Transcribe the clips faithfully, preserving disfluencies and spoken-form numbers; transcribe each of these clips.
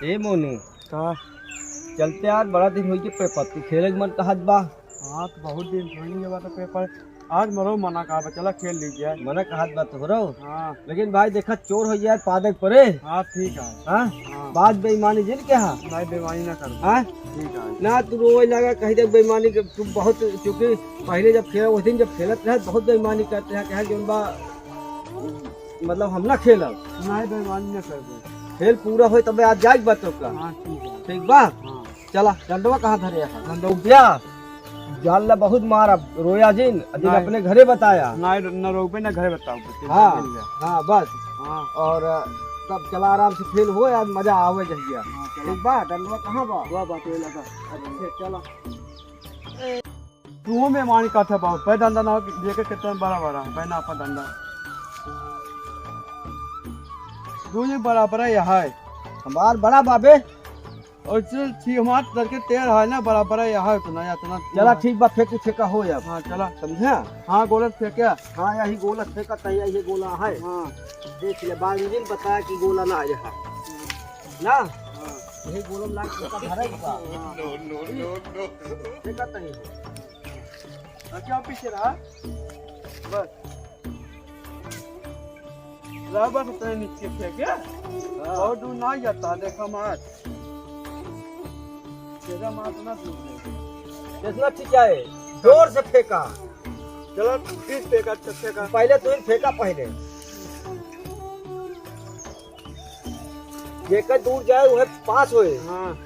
ए मोनू, का? चलते यार, बड़ा दिन होइ गए, पे पत्ती खेले के मन कहत बा। हाँ, तो बहुत दिन खेलने के बाद तो पेपर आज मरो मना कहा बा, चला खेल लीजिए। मना कहत बा तोहरो? हाँ। लेकिन भाई देखा, चोर होइ जाए पादक परे। हाँ, ठीक है। हाँ? हाँ। बात बेईमानी जिन के हा? भाई बेईमानी ना कर। हाँ? ठीक है। ना तू रोवे लगा, कही दे बेईमानी के, तू बहुत, चूंकि पहले जब खेला, उस दिन जब खेलत रहे, बहुत बेईमानी करते हैं, कहा जौन बा, मतलब हम ना खेलब। नहीं, बेईमानी ना कर दे। खेल पूरा होए तबे आज जाए के बा तोका। हाँ, ठीक है। ठीक बा? हाँ। चला, डंडवा कहाँ धरे है? डंडवा। रुपया? जान ला बहुत मार, अब रोया जिन, अजिन नहीं। अपने घरे बताया। नहीं, न रोबे, न घरे बताओ, बच्चे हाँ, मिल गया। हाँ, बस। हाँ। और, अ, तब चला आराम से खेल हो, आज मजा आवे जहिया। हाँ, चला। ठीक बा, डंडवा कहाँ बा? वह बात वही लगा। अच्छा, चला। तू में मानी का था बाबू, पै डंडा ना हो, देखे कितना बड़ा बड़ा, पै ना आपा डंडा। दू ये बड़ा बड़ा यह है। हमार बड़ा बाबे। और चल, ठीक, हमार तरके तेल है ना, बराबर है, यहाँ उतना, या उतना चला, ठीक बा, फेंक के फेंका हो अब। हाँ, चला। समझा? हाँ, गोलत फेंक्या। हाँ, यही गोलत फेंका, तही यही गोला है। हाँ। देख ले, बांगिन बताया कि गोला ना आया है। ना? हाँ। यही गोला में लाग के फेंका धरा ही बा। हाँ। No, no, no, no। फेंका तही हो। हाँ, क्या पीछे रहा? बस। रबर से तनी नीचे फेंके, हाँ। बहुत दूर ना जाता, देखा मार। तेरा मार ना दूर नहीं। कितना ठीक है, जोर से फेंका। चलो, फिर फेंका, अच्छा फेंका। पहले तू ही फेंका पहले। जेकर दूर जाए, वह पास होए। हाँ।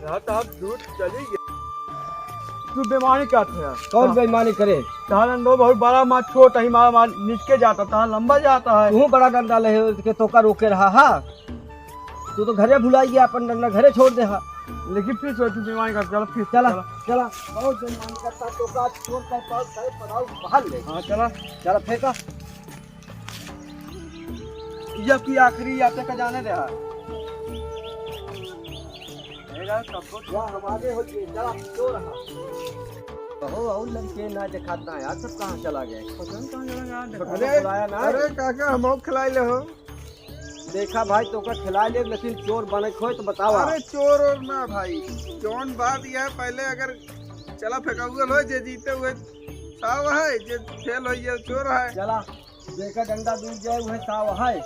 रात आप दूर चली गए। तू बेईमानी करत है। कौन हाँ। बेईमानी करे? तहार डंडो बहुत बड़ा, मार छोट है, मार, मार निचके जाता, तहार लंबा जाता है। तू बड़ा डंडा ले, के तोका रोके रहा, हाँ? तू तो घरे भुलाई गया, अपन डंडा घरे छोड़ दे, हाँ। लेकिन फिर सोच, तू बेईमानी कर, चलो फिर, चला, चला। चला। बहुत बेईमानी करता, तोका छोड़ कर पाँच साल पढ़ाओ बाहर ले। हाँ, चला। चला, फेंका। ये आपकी आखिरी यात्रा का जाने रहा। ए यार, सबको क्या हमारे हो गए, चला, चोर रहा। कहो, और लड़के ना दिखाता यार, सब कहाँ चला गए? पता नहीं कहाँ चला गया, अरे, बुलाया ना। अरे काका, हम और खिलाई ले हो। देखा भाई, तोका खिलाई ले, लेकिन चोर बने खोए तो बतावा। अरे चोर और ना भाई, जौन बात यह है, पहले अगर चला फेंकाउल हो, जे जीते हुए साव है, जे फेल हो, ये चोर है। चला। जेकर डंडा दूर जाए, वह साव है।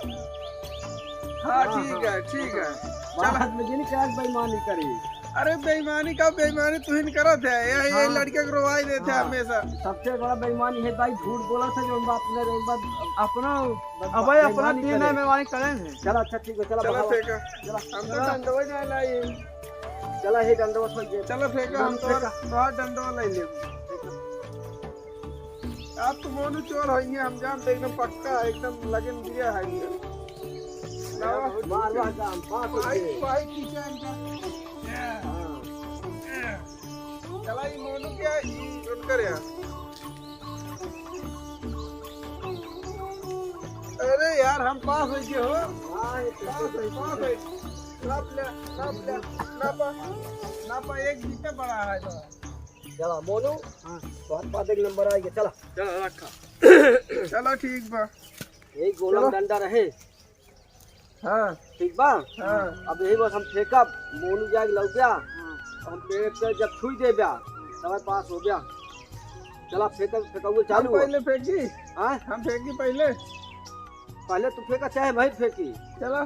हाँ, हाँ, ठीक हाँ। है, ठीक है। बाद चला। में जिन क्या बेईमानी करी। अरे, बेईमानी का बेईमानी तू ही करत है। ये, ये हाँ। लड़के को रोवाई देते हैं हाँ। हमेशा। सबसे बड़ा बेईमानी है भाई, झूठ बोला था जो हम बाप ने, हम बाप अपना, बस अब भाई, अपना बेईमानी तीन करे। बेईमानी करें हैं। चला, अच्छा, ठीक है, चला, चला, भागो। फेंका। चला। हम तो चला। डंडवा जाए लाई। चला, ये डंडवा फेंक दे। चला, फेंका, हम डंडवा तो फेंका। बाहर डंडवा लाई ले। आप तो मोनू चोर होइहैं, हम जानते एकदम पक्का है, एकदम लगन दिया है इनका। लावा। मार, मार, काम, पास हो भाई, गए। भाई, पीछे इनका। हाँ। चला, ये मोनू क्या है? ये उनकर है। अरे यार, हम पास हो गए हो। हाँ, ये तो पास है, पास है। नाप ले, नाप ले, नापा, नापा, एक जीते बड़ा है तो। चला, मोनू, हाँ। बहुत पादक नंबर आ गया, चला। चला, रखा। चला, ठीक बा। यही गोलम चला। डंडा रहे। हाँ। ठीक बा? हाँ। अब यही बस हम फेंकब, मोनू जाके लौट गया। हाँ। हम पेड़ के जब छुई देब्या, तब पास हो गया। चला, फेंक, फेंकउल हम चालू हो। पहले फेंकी। हाँ? हम फेंकी पहले। पहले तू फेंका, चाहे भाई फेंकी। चला।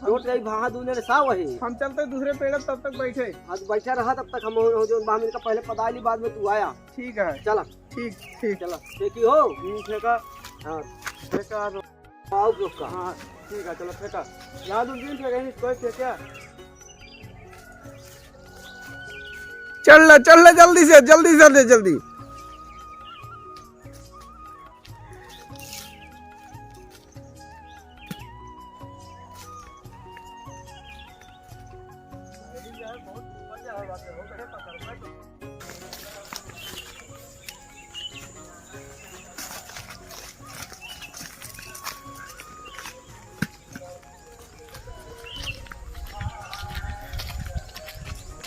चोट रही, भाहा दूने रे साव वही। हम चलते दूसरे पेड़, तब तक बैठे। आज बैठा रहा, तब तक हम हो, हो जो हम इनका पहले पदाई ली, बाद में तू आया। ठीक है। चला। ठीक, ठीक। चला, फेंकी हो। हम्म, फेंका। हाँ। फेंका तो। आओ, रुक का। हाँ, ठीक है, चलो, फेंका। यहाँ दो तीन फेंका, नहीं, कोई फेंका? चल ले, चल ले, जल्दी से, जल्दी से दे, जल्दी।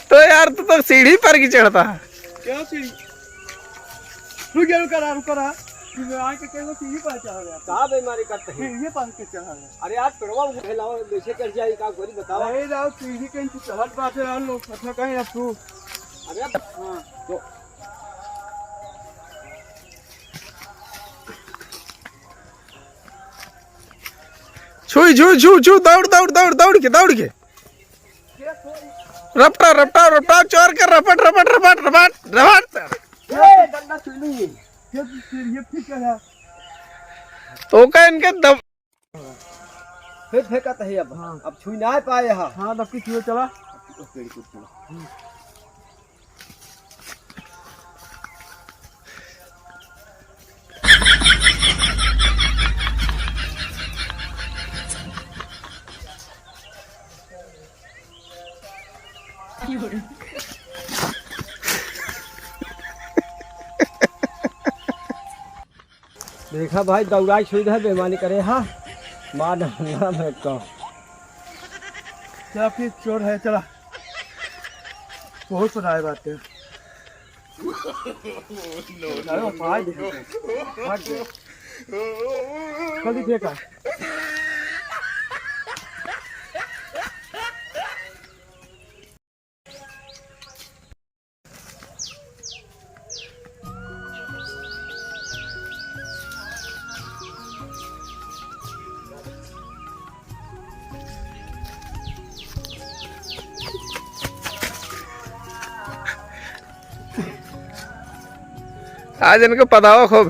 तो यार, तू तो सीढ़ी पर की चढ़ता है। क्या सीढ़ी? रुक जा, रुक रहा, रुक रहा। कि मैं आके कहलो कि ये पास चढ़ा गया। का बेमारी करते हैं? ये पास के चढ़ा गया। अरे यार, पेड़वा उठे लाओ, वैसे चढ़ जाए, का करी बताओ? अरे राव, सीढ़ी के नीचे चढ़त बाटे रहल लोग, पता कहीं अब तू। अरे हाँ। तो छुई, छुई, छुई, छुई, दौड़, दौड़, दौड़, दौड़ के, दौड़ के। रपटा, रपटा, रपटा, चोर के रपट, रपट, रपट, रपट, रपट। ए, डंडा छुई नहीं। ये, ये, ये फिर क्या है? तो का इनके दब- फिर फेंकत है अब। हाँ। अब छुई ना पाए हा। हाँ, दबकी छुए चला। पेड़ को छुआ। देखा भाई, दौड़ाई सुई है, बेईमानी करे हा, मार डालना मैं कहूँ। चला फिर चोर है, चला। बहुत सुनाए बात है। अरे, वो पाए देखो। भाग गया। कल ही फेंका। आज इनको पदावा खूब।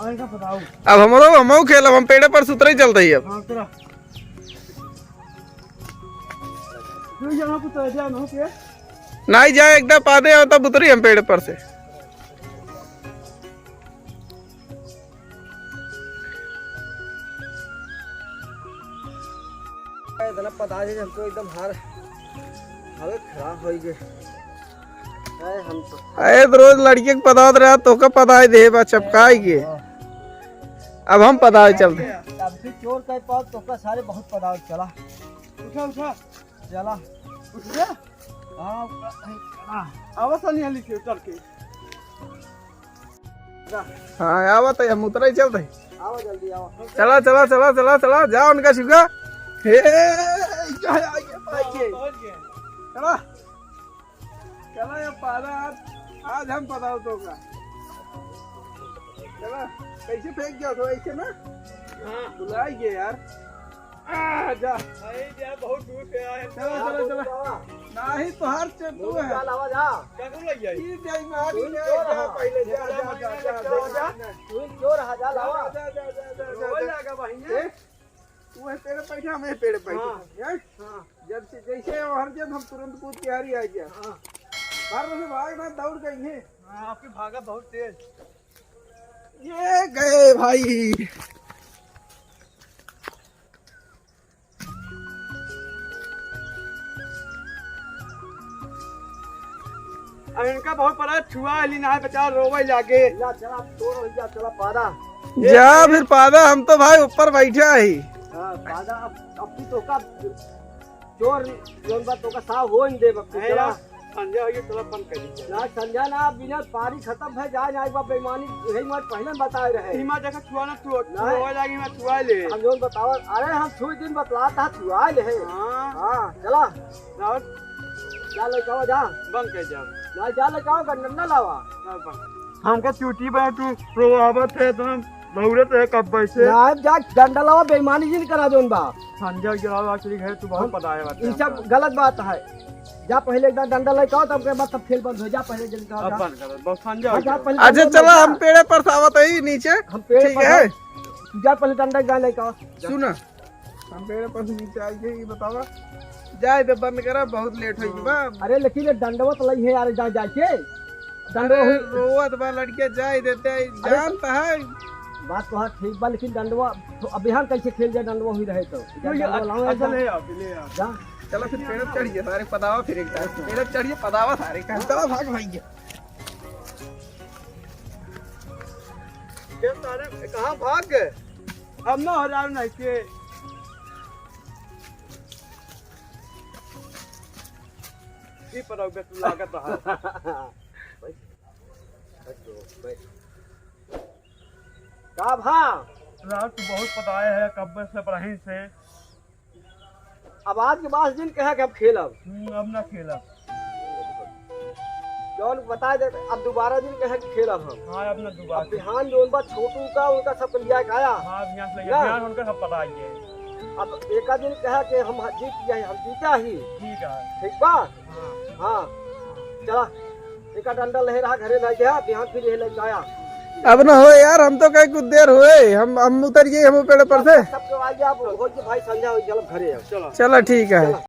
आज का पदावा। अब हमरो, हमहू खेलब, हम पेड़े पर से उतरे ही चलते ही अब। हाँ, उतरा। तू यहाँ कुछ आ जा, ना के? नाहीं जाए, एकदम पादे आओ, तब उतरी हम पेड़ पर से। इतना पदाए है, हमको एकदम हार, हालत खराब होइ गए। अरे, हम तो अरे, तो रोज लड़के के पदावत रहा, तोका पदाए दे बा चपकाई के। हाँ। अब हम पदाए चलते। अब भी चोर कह पाओ, तोका सारे बहुत पदावत चला। उठा, उठा। चला। उठ गया? हाँ, उठा। हाँ, आवा सनी हाली से उतर के। जा। हाँ, आवा तो हम उतरे ही चलते। आवा जल्दी, आवा। चला, चला, चला, चला, चला, जा उनका छुआ। हे, जा, जा, जा, जा। पहुँच गए। चला। चला, ये पारा आज, आज हम पदाओ तोका। चला, कैसे फेंक गया था, ऐसे ना? हाँ। बुलाई गए यार। आ, जा। अरे यार, बहुत दूर से आए हैं। चला, चला, चला। नाहीं, तोहार से तू है। चल, आवा जा। क्या कर लग जाए? ई बेईमानी तू है, चोर जा है। पहले, जा, जा, जा, जा, जा, जा। तू चोर है, जा, लावा। जा, जा, जा, जा, जा, रोए जा। लगा बहिन। ए? तू है पेड़ बैठा, मैं पेड़ बैठा। हाँ। हैं? हाँ। जब से, जैसे वो हर जब हम तुरंत कूद के हारी आ गया। हाँ। बार बार से भागना दौड़ गई है। हाँ, आपकी भागा बहुत तेज। ये गए भाई। अब इनका बहुत बड़ा छुआ है, ली ना है, बेचारा रोवे लागे। चला, चला, तोड़ हो जा, चला, पादा। जा फिर पादा, हम तो भाई ऊपर बैठा ही। हाँ, पादा, अब, अब भी तोका चोर, जौन बा तोका साव हो ही देब, अब तू है चला। यार, संझा हो गई, चला बंद कर दीजिए। ना, संझा ना, बिना पारी खत्म भय जाए ना, एक बार बेईमानी, यही मत पहले बताए रहे। इमा देखा, छुआ ना, छुआ, नहीं। छुआ लागी, मैं छुआ ले। हम जौन बतावा, अरे हम छुई दिन बतलात हा, छुआ ले है। हाँ। हाँ, चला। और? जा लेके आवा, जा। बंद कर जाओ। ना, जा लेके आवा, गंडन ना लावा। ना, बंद। हमका चूटी बा, तू रोआवत है, इतना दौड़त है कब से। ना, जा डंडा लावा, बेईमानी जिन करा जौन बा। संजय गिराव आखिरी है, तू बहुत पदाया बात ई है सब हमका। गलत बात है। जा पहले एक बार डंडा लेके आओ, तब के बाद सब खेल बंद हो। जा पहले जल्दी आओ, अब जा। बंद कर, बहुत संजय हाँ, हो जा गया। पहले अच्छा, डंडा चला, लेके हम आओ। पेड़े पर से आवत है नीचे। हम पेड़े ठीक पर है। से, जा पहले डंडा एक बार लेके आओ। सुना, हम पेड़े पर से नीचे आइए, ये बतावा। जाए दे, बंद करा, बहुत लेट हो गई बा। अरे लेकिन ये डंडवा तो लई है यार, जा, जाके। डंडवा अरे हुई। रोवत बा लड़के, जाए देते, अरे जानता है। बात तो हाँ ठीक बा, लेकिन डंडवा तो अब यहाँ कैसे खेल जाए, डंडवा हुई रहे तो। तो ये डंडवा लाओ अच्छा एकदम। ले आओ, ले आओ। जा। चलो फिर पेड़ चढ़िए सारे, पदावा फिर एक टाइम। पेड़ चढ़िए, पदावा सारे एक टाइम। चलो भाग भाई। ये सारे कहाँ भाग गए? अब ना हो रहा नहीं के। की पर अब तू लागत रहा। बैठ, बैठ, बैठ। का भा? रात तो बहुत पताए है, कब्बे से पढ़ाई से। अब आज के बाद जिन कहा कि अब खेलब। हम्म, अब ना खेलब। जौन बताए दे, अब दोबारा जिन कहा कि खेलब हम। हाँ, अब ना दोबारा अब खेलब। बिहान जौन बा छोटू का, उनका सब लिया के आया। हाँ, बिहान से ना? बिहान उनका सब पता ही है। अब एका दिन कहा कि हम जीत गए, हम जीता ही। ठीक है। ठीक बा? हाँ। हाँ। चला, एका डंडा लहे रहा, घरे ले गया, बिहान फिर यही लेके आया। अब ना हो यार, हम तो कहीं कुछ देर हुए, हम, हम उतर गए हम पेड़ पर से। सब तो आ गया, अब हो गया भाई, संझा हो गया, चलो घरे अब। चलो। चलो ठीक है। चलो।